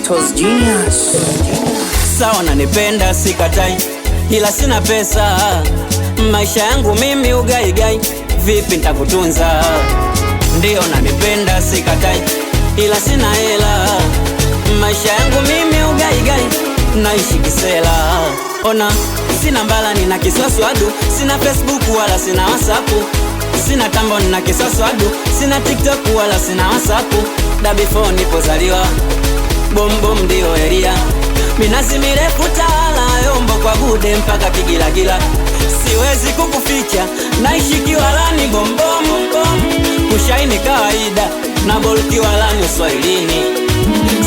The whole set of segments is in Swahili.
Toz Genius. Sawa nanipenda sikatai, ila sina pesa. Maisha yangu mimi ugaigai, vipi nitakutunza? Ndiyo nanipenda sikatai, ila sina hela. Maisha yangu mimi ugaigai, naishi kisela. Ona sina mbala, nina kiswaswadu, sina Facebook wala sina WhatsApp, sina tambo, nina kiswaswadu, sina TikTok wala sina WhatsApp. Da before nipozaliwa bombom ndio eria minazi mirefu tala yombo kwa gude mpaka kigilagila, siwezi kukuficha naishi kiwalani bombom bom, kushaini kawaida na bol kiwalani uswahilini,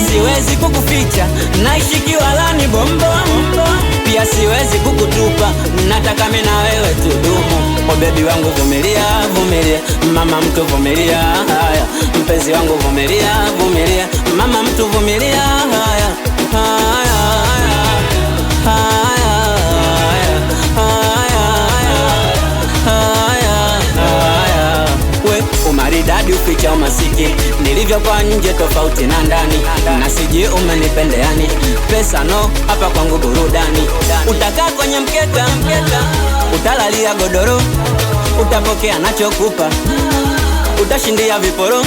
siwezi kukuficha naishi kiwalani bombom bom, pia siwezi kukutupa, nataka mimi na wewe tudumu. O bebi wangu vumilia, vumilia, mama mtu vumilia, haya mpenzi wangu vumilia, vumilia, mama mtu vumilia, haya haya haya haya haya haya. We umaridadi uficha umasiki, nilivyo kwa nje tofauti na ndani, na siji umenipendeani, pesa no hapa kwangu burudani. Utakaa kwenye mkeka, utalalia godoro, utapokea nachokupa utashindia viporo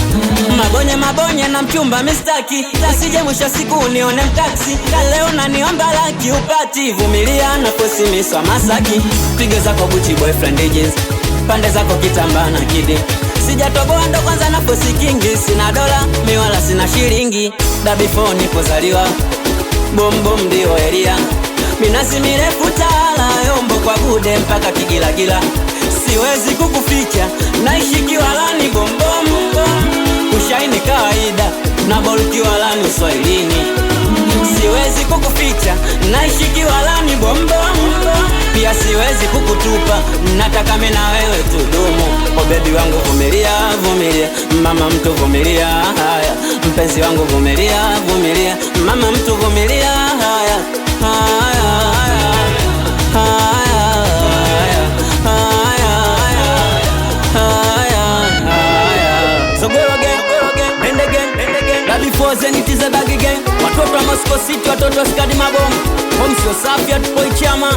mabonye mabonye na mchumba mistaki, usije mwisho siku unione mtaksi. Leo naniomba laki upati, vumilia na kosi miswa Masaki, piga zako Gucci boyfriend jeans, pande zako kitambaa na kidi. Sijatoboa ndo kwanza na fosi kingi, sina dola mi wala sina shilingi. Da before nipozaliwa bombom ndio eria, minazi mirefu tala yombo kwa gude mpaka kigilagila, siwezi kukuficha naishi kiwalani bombom bom, kushaini kawaida na bol kiwalani uswahilini, siwezi kukuficha naishi kiwalani bombom bom, pia siwezi kukutupa, nataka mimi na wewe tudumu. O bebi wangu vumilia, vumilia, mama mtu vumilia, haya mpenzi wangu vumilia, vumilia, mama mtu vumilia, haya haya haya haya haya haya. Sogolo gang, Mende gang, Dabi Fozen, it is a baggy gang. Watoto wa Moscow City, watoto wa Skadi Mabomu, Home sio safi, hatupoi chama.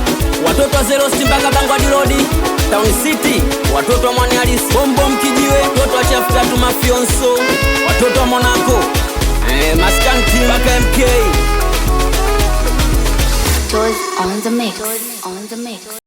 Watoto wa Zero City mpaka Bangwa Dilodi, Town City, watoto wa Mwani Alice, Bom Bom Kijiwe, watoto wa Chafu Tatu Mafionso, watoto wa Monaco, Maskan Team mpaka MK. Toz on the mix. On the mix.